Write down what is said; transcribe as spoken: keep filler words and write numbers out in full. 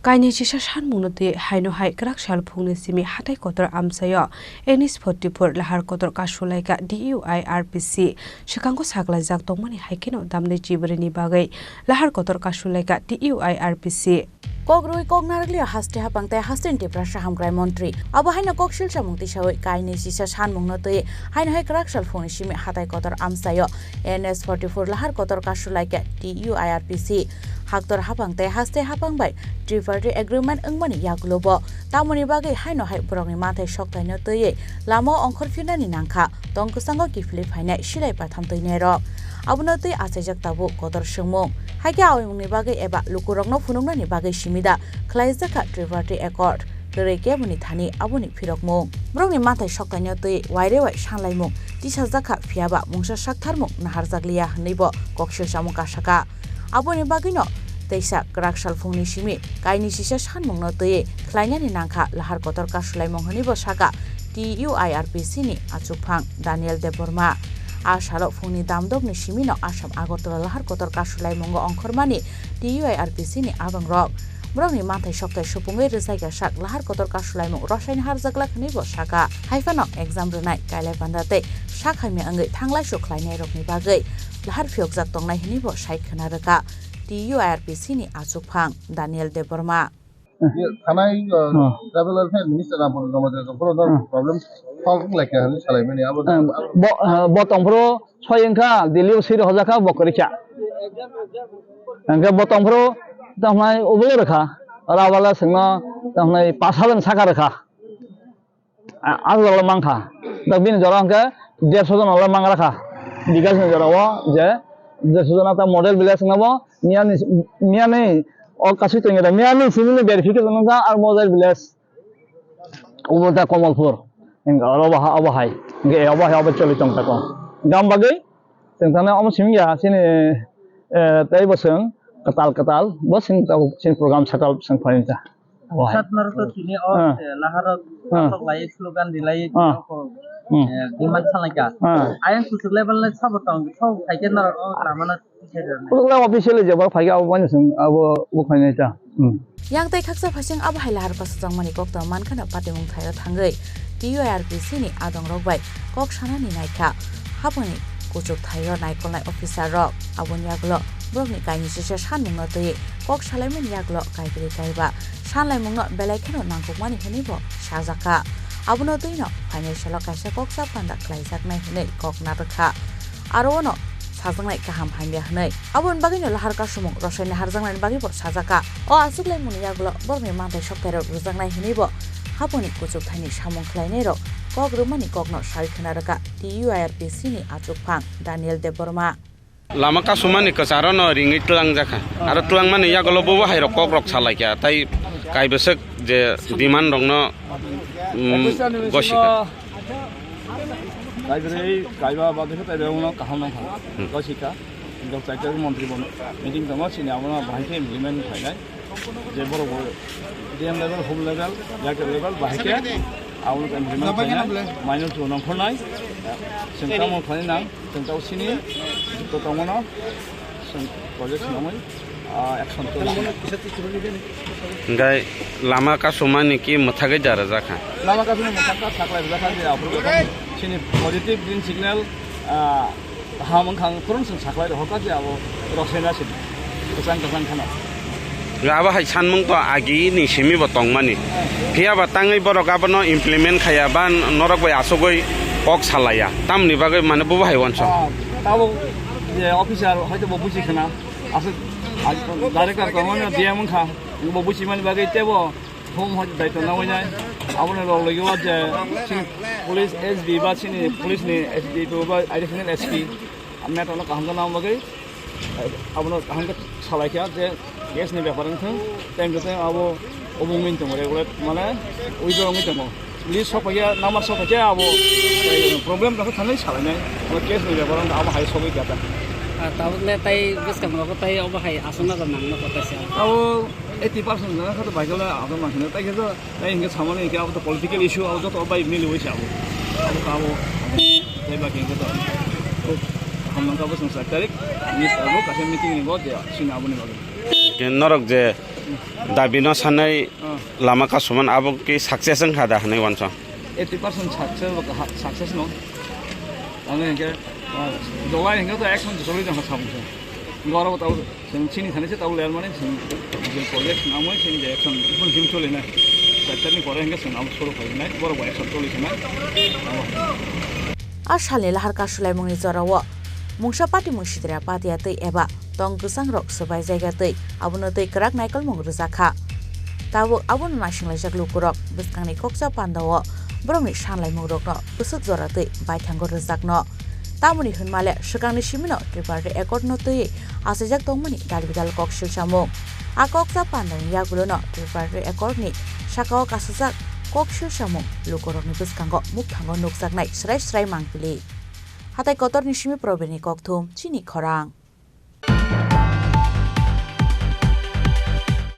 Kainwi chisa sanmungno twi haino hai kwrak sal phungni simi hatai kotor amchaio N H forty-four lahar kotor kasulaikha D U I R P C. Swkango saklaijak tongmani hai kheno damni chibrwini bagwi lahar kotor kasulaikha D U I R P C. Kok rwui kok narwkliya haste hapang tei hasteni Tiprasa hamkrai montri. Abo haino kok silsamung tisaui kainwi chisa sanmungno twi haino hai kwrak sal phungni simi hatai kotor amchaio N H forty-four lahar kotor kasulaikha D U I R P C. Haktor hapang tei haste hapang bai tripartite agreement wngmani yagulo bo tamoni bagwi haino hai borokni manthai soktaino twiwi lamao ongkhor phirnani nangkha, tong kwchango kiphilwi phainai silai patham twinairok. Abono twi achaijak tabuk kotor swngmung. Haikhe aoimungni bagwi eba lukurokno phunuknani bagwi simi da khlaijakha tripartite accord, kwrwi keboni thani aboni phirokmung. Borokni manthai soktaino twi wairewai sanlaimung tisajakha, phiyaba mungsa saktharmung naharjakliya hwnwibo kok silsamung kasakha. Aboni bagwino teisa kwrak salphungni simi kainwi chisa sanmungno twiwi khlainani nangkha lahar kotor kasulaimung hwnwibo sakha T U I R P C ni achukphang Daniel Debbarma. A salo phungni damdokni simino Assam Agartala lahar kotor kasulaimungo ongkhormani T U I R P C ni adongrok. Borokni manthai soktai supungwi rwchaiya sak lahar kotor kasulaimung rosaini harjaglak hwnwibo sakha. Haiphano exam rwnai, kailai panda tei sak hamya wngwi thanglaisu khlainairokni bagwi lahar phiyokjak tongnai hwnwibo sai khwna rwkha T U I R P C ni achukphang Daniel Debbarma. Thanai, uh, Hmm. Tribal Welfare Minister Ramprasad Jamatia Jongphoro no Hmm. problem solve wnglaikha hwnwi salaimani abo. Hmm. Bo, uh, bo tongphuru soi wngkha, Delhi o siri hojakha, bo kwrwikha. Hwnkhe bo tongphuru tongmai ubole rwkha, rabala swngno tongmai pas hajar saka rwkha. A, aswk le mankha. Da bini jora hwnkhe dersho jona le mangra kha. Bikas ni jora o je dersho jona ta model village wngna bo miyani, miyani o kasui tongya da miyani simi ni verification wngkha ar model village. Obo ta Komolpur. Hwnkhe oro obo ha, obo hai. Hwnkhe obo hai obo choli tong tako. Gam bagwi Chwng thani omo simi ya, chini, eh, tei bo chwng kwtal kwtal, bo chwng tabuk chini program sakal chwng phaini ta. Obo hai. Satnaro to tini o, Ah. eh, laharo Ah. tok lai slogan dilai Ah. ko, Hmm. eh, demand salaika. Ah. Ayang kuchuk level le sabo tong, sabo phaikhe norok o lamano khe rwna. Kuchuk level officially je bo phaikhe abo bani chwng abo bo phaini ta. Hmm. Yang tei khaksa phaising abo hai lahar kasajak mani kokto mankhano patimung thaio thangwi T U I R P C ni adongrok bai kok sanani naikha. Haboni kuchuk thaio naikolnai officer rok. Aboni yagulo borokni kainwi chisa sanmungno twi kok salaimani yagulo kaibrwi kaiba sanlaimungno belai kheno nangkukmani hwnwi bo sajakha. Abono twino phainai salo kaisa kok sa panda khlaijaknai hwnwi kok narwkha. Aro ono sajaknai kaham hamya hwnwi. Aboni bagwino lahar kasumung rosaini harjaknaini bagwi bo sajakha. O achuklaimungni yagulo borokni manthai soktairok rwjaknai hwnwi bo haboni kuchuk thaini samung khlainairok kok rwmani kokno sai khwna rwkha T U I R P C ni achukphang Daniel Debbarma. Lama kasumani kwcharo no ringwi twlangjakha. Aro twlangmani yagulo bobo hairok kokrok salaikha. Tai kaibwswk je demand rokno, mm, gosika. Kaibrwi kaiba ba bwswk kaiba wngno kaham nangkha. Hmm. Gosika. Jok chaitari montri bono meeting tongo, chini abono bahai khe implement khainai. Je borok bo D M level, home level, local level bahai khe abono implement khainai. Minor to nongkhornai. Chwng tamo khlainai nang, chwng tamo sini, jukto tongmano, chwng project swnamwi. Ah, action to lakhna. Hingke lama kasumani ki mwthagwi da rwjakha? Lama kasumani mwthakha, saklai rwjakha je aphuru chini positive green signal, ah, kaham wngkha, phurun chwng saklai rwhorkha je abo rosena sini. Kwchang kwchang kheno. Abo hai sanmung to agini simi bo tongmani. Phiya ba tangwi borok abono implement khaya ba norok bai asugwi kok salaya. Tamni bagwi mane bo hai wansong. Ah, tabuk je officer hoito bo buji khna. Aswk, ah, director tongmani D M wngkha, bo buchimani bagwi teibo home hoi daitw nangwi nai. Aboni rok logio je chini police S B ba chini police ni S D P ba additional S P, ang neto no kaham khe nang bagwi, eh, abono kaham khe salai kha je case ni bepar wngthung, time to time abo obo wngwi tongo, regulate mane withdraw wngwi tongo. List sokphaikhe, number sokphaikhe abo, eh, problem tongkha thangwi salainai. Abo case ni bepar wngkha, abo hai sogwi kha ta. Ah, tabuk le tai bwskango bo tai obo hai aswk nokho nang nokho tai se. Abo eighty percent jana kha to bai khe le abo nang hino. Tai khe to, tai hinkhe samani hinkhe abo to political issue, abo joto bai miliwi se abo. Abo ka abo, tai ba hinkhe to. Kaham nang kha bo chwng sat tarik, miss abo kaisa meeting ni bo je sini aboni bagwi. Norok je Dabi no sanai lama kasumani abo ki success wngkha da hinwi wansong. Eighty percent success, success no. Ano hingke, ah, July hingke to action choli jang samung se. Goro tau sing chini thani se tau ler mani sing je project namoi sing je action pun sim choli nai. Sector ni pore hingke sing am suru khoi nai, boro bo action choli nai. A salni lahar kasulaimungni jorao mungsa patimung sitra patiya twi eba tong kwchangrok swbai jaiga twi abono twi kwrak naikolmung rwjak kha. Tabuk abono naisinglaijak lukurok bwskangni kokcha pandao borokni sanlaimungrokno bwswk jora twi baithango rwjakno. Tamoni hwnmale swkangni simino Triparty Accord no twiwi achaijak tongmani dalbidal kok silsamung. A kokcha pandani yagulono Triparty Accord ni sakao kasajak kok silsamung lukurokni bwskango mukthango nukjaknai srai srai mangpili. Hatai kotorni simi Probirni kokthum chini khorang.